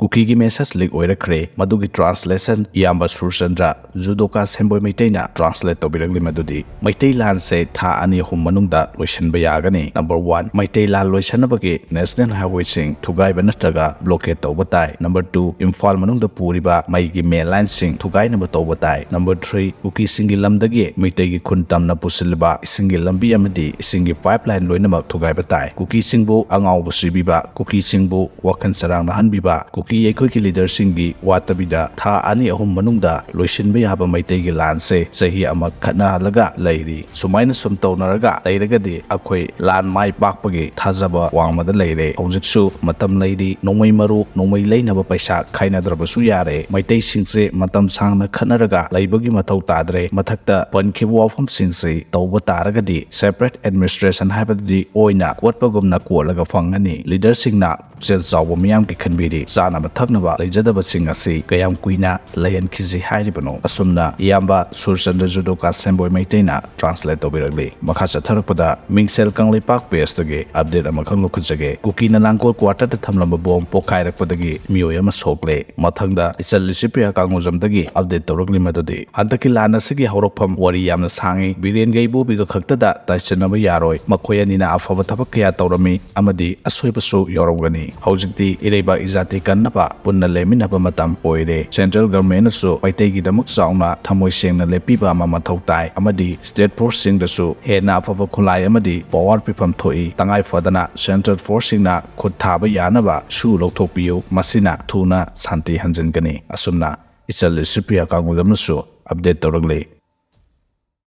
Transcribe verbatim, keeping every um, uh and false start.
ꯀꯨꯀꯤꯒꯤ message leak ꯑꯣꯏꯔꯛꯈ꯭ꯔꯦ꯫ ꯃꯗꯨꯒꯤ translation ꯏꯌꯥꯝꯕ Surchandra ꯖꯨꯗꯣꯀꯥ ꯁꯦꯝꯕꯣꯏ ꯃꯩꯇꯩꯅ translate ꯇꯧꯕꯤꯔꯛꯂꯤ꯫ ꯃꯗꯨꯗꯤ ꯃꯩꯇꯩ ꯂꯥꯟꯁꯦ ꯊꯥ ꯑꯅꯤ ꯑꯍꯨꯝ ꯃꯅꯨꯡꯗ ꯂꯣꯏꯁꯤꯟꯕ ꯌꯥꯒꯅꯤ꯫ Number one, ꯃꯩꯇꯩ ꯂꯥꯟ ꯂꯣꯏꯁꯤꯟꯅꯕꯒꯤ national highwayꯁꯤꯡ ꯊꯨꯒꯥꯏꯕ ꯅꯠꯇ꯭ꯔꯒ blockade ꯇꯧꯕ ꯇꯥꯏ꯫ Number two, ꯏꯝꯐꯥꯜ ꯃꯅꯨꯡꯗ ꯄꯨꯔꯤꯕ ꯃꯩꯒꯤ main lineꯁꯤꯡ ꯊꯨꯒꯥꯏꯅꯕ ꯇꯧꯕ ꯇꯥꯏ꯫ Number three, ꯀꯨꯀꯤꯁꯤꯡꯒꯤ ꯂꯝꯗꯒꯤ ꯃꯩꯇꯩꯒꯤ ꯈꯨꯟ ꯇꯝꯅ ꯄꯨꯁꯤꯜꯂꯤꯕ ꯏꯁꯤꯡꯒꯤ ꯂꯝꯕꯤ ꯑꯃꯗꯤ ꯏꯁꯤꯡꯒꯤ pipeline ꯂꯣꯏꯅꯃꯛ ꯊꯨꯒꯥꯏꯕ ꯇꯥꯏ꯫ ꯀꯨꯀꯤꯁꯤꯡꯕꯨ ꯑꯉꯥꯎꯕ ꯁꯤꯕꯤꯕ, ꯀꯨꯀꯤꯁꯤꯡꯕꯨ ꯋꯥꯈꯜ ꯆꯔꯥꯡꯅꯍꯟꯕꯤꯕ, ꯀꯨꯀꯤ ꯑꯩꯈꯣꯏꯒꯤ leaderꯁꯤꯡꯒꯤ ꯋꯥꯠꯇꯕꯤꯗ ꯊꯥ ꯑꯅꯤ ꯑꯍꯨꯝ ꯃꯅꯨꯡꯗ ꯂꯣꯏꯁꯤꯟꯕ ꯌꯥꯕ ꯃꯩꯇꯩꯒꯤ ꯂꯥꯟꯁꯦ ꯆꯍꯤ ꯑꯃ ꯈꯠꯅꯍꯜꯂꯒ ꯂꯩꯔꯤ꯫ ꯁꯨꯃꯥꯏꯅ ꯁꯨꯝ ꯇꯧꯅꯔꯒ ꯂꯩꯔꯒꯗꯤ ꯑꯩꯈꯣꯏ ꯂꯥꯟ ꯃꯥꯏ ꯄꯥꯛꯄꯒꯤ ꯊꯥꯖꯕ ꯋꯥꯡꯃꯗ ꯂꯩꯔꯦ꯫ ꯍꯧꯖꯤꯛꯁꯨ ꯃꯇꯝ ꯂꯩꯔꯤ꯫ ꯅꯣꯡꯃꯩ ꯃꯔꯨ, ꯅꯣꯡꯃꯩ ꯂꯩꯅꯕ ꯄꯩꯁꯥ ꯈꯥꯏꯅꯗ꯭ꯔꯕꯁꯨ ꯌꯥꯔꯦ꯫ ꯃꯩꯇꯩꯁꯤꯡꯁꯦ ꯃꯇꯝ ꯁꯥꯡꯅ ꯈꯠꯅꯔꯒ ꯂꯩꯕꯒꯤ ꯃꯊꯧ ꯇꯥꯗ꯭ꯔꯦ꯫ ꯃꯊꯛꯇ ꯄꯟꯈꯤꯕ ꯋꯥꯐꯝꯁꯤꯡꯁꯤ ꯇꯧꯕ ꯇꯥꯔꯒꯗꯤ separate administration ꯍꯥꯏꯕꯗꯨꯗꯤ ꯑꯣꯏꯅ ꯀꯣꯠꯄꯒꯨꯝꯅ ꯀꯣꯠꯂꯒ ꯐꯪꯒꯅꯤ꯫ Leaderꯁꯤꯡꯅ ꯄꯨꯛꯆꯦꯜ ꯆꯥꯎꯕ ꯃꯤꯌꯥꯝꯒꯤ ꯈꯟꯕꯤꯔꯤ꯫ ꯆꯥꯅꯕ ꯊꯛꯅꯕ ꯂꯩꯖꯗꯕꯁꯤꯡ ꯑꯁꯤ ꯀꯌꯥꯝ ꯀꯨꯏꯅ ꯂꯩꯍꯟꯈꯤꯁꯤ ꯍꯥꯏꯔꯤꯕꯅꯣ? ꯑꯁꯨꯝꯅ ꯏꯌꯥꯝꯕ ꯁꯨꯔꯆꯟꯗ꯭ꯔ ꯖꯨꯗꯣꯀꯥ ꯁꯦꯝꯕꯣꯏ ꯃꯩꯇꯩꯅ translate ꯇꯧꯕꯤꯔꯛꯂꯤ꯫ ꯃꯈꯥ ꯆꯠꯊꯔꯛꯄꯗ ꯃꯤꯡꯁꯦꯜ ꯀꯪꯂꯩꯄꯥꯛ pageꯇꯒꯤ update ꯑꯃꯈꯛ ꯂꯧꯈꯠꯆꯒꯦ꯫ ꯀꯨꯀꯤꯅ ꯂꯥꯡꯒꯣꯜ quarterꯗ ꯊꯝꯂꯝꯕ bomb ꯄꯣꯈꯥꯏꯔꯛꯄꯗꯒꯤ ꯃꯤꯑꯣꯏ ꯑꯃ ꯁꯣꯛꯂꯦ꯫ ꯃꯊꯪꯗ ꯏꯆꯜ ꯂꯤꯁꯤꯄ꯭ꯔꯤꯌꯥ ꯀꯥꯡꯉꯨꯖꯝꯗꯒꯤ update ꯇꯧꯔꯛꯂꯤ꯫ ꯃꯗꯨꯗꯤ ꯍꯟꯗꯛꯀꯤ ꯂꯥꯟ ꯑꯁꯤꯒꯤ ꯍꯧꯔꯛꯐꯝ ꯋꯥꯔꯤ ꯌꯥꯝꯅ ꯁꯥꯡꯉꯤ꯫ ꯕꯤꯔꯦꯟꯒ ꯏꯕꯣꯕꯤꯒ ꯈꯛꯇꯗ ꯇꯥꯏꯁꯤꯟꯅꯕ ꯌꯥꯔꯣꯏ꯫ ꯃꯈꯣꯏ ꯑꯅꯤꯅ ꯑꯐꯕ ꯊꯕꯛ ꯀꯌꯥ ꯇꯧꯔꯝꯃꯤ ꯑꯃꯗꯤ ꯑꯁꯣꯏꯕꯁꯨ ꯌꯥꯎꯔꯝꯒꯅꯤ꯫ ꯍꯧꯖꯤꯛꯇꯤ ꯏꯔꯩꯕꯥꯛ ꯏꯖꯥꯇꯤ ꯀꯟꯅꯕ ꯄꯨꯟꯅ ꯂꯦꯞꯃꯤꯟꯅꯕ ꯃꯇꯝ ꯑꯣꯏꯔꯦ꯫ Central governmentꯅꯁꯨ ꯃꯩꯇꯩꯒꯤꯗꯃꯛ ꯆꯥꯎꯅ ꯊꯃꯣꯏ ꯁꯦꯡꯅ ꯂꯦꯞꯄꯤꯕ ꯑꯃ ꯃꯊꯧ ꯇꯥꯏ ꯑꯃꯗꯤ state forceꯁꯤꯡꯗꯁꯨ ꯍꯦꯟꯅ ꯑꯐꯕ ꯈꯨꯠꯂꯥꯏ ꯑꯃꯗꯤ power ꯄꯤꯐꯝ ꯊꯣꯛꯏ꯫ ꯇꯉꯥꯏ ꯐꯗꯅ central forceꯁꯤꯡꯅ ꯈꯨꯠ ꯊꯥꯕ ꯌꯥꯅꯕ ꯁꯨ ꯂꯧꯊꯣꯛꯄꯤꯌꯨ꯫ ꯃꯁꯤꯅ ꯊꯨꯅ ꯁꯥꯟꯇꯤ ꯍꯟꯖꯤꯟꯒꯅꯤ꯫ ꯑꯁꯨꯝꯅ ꯏꯆꯜ ꯂꯤꯁꯤꯄ꯭ꯔꯤꯌꯥ ꯀꯥꯡꯉꯨꯖꯝꯅꯁꯨ update ꯇꯧꯔꯛꯂꯤ꯫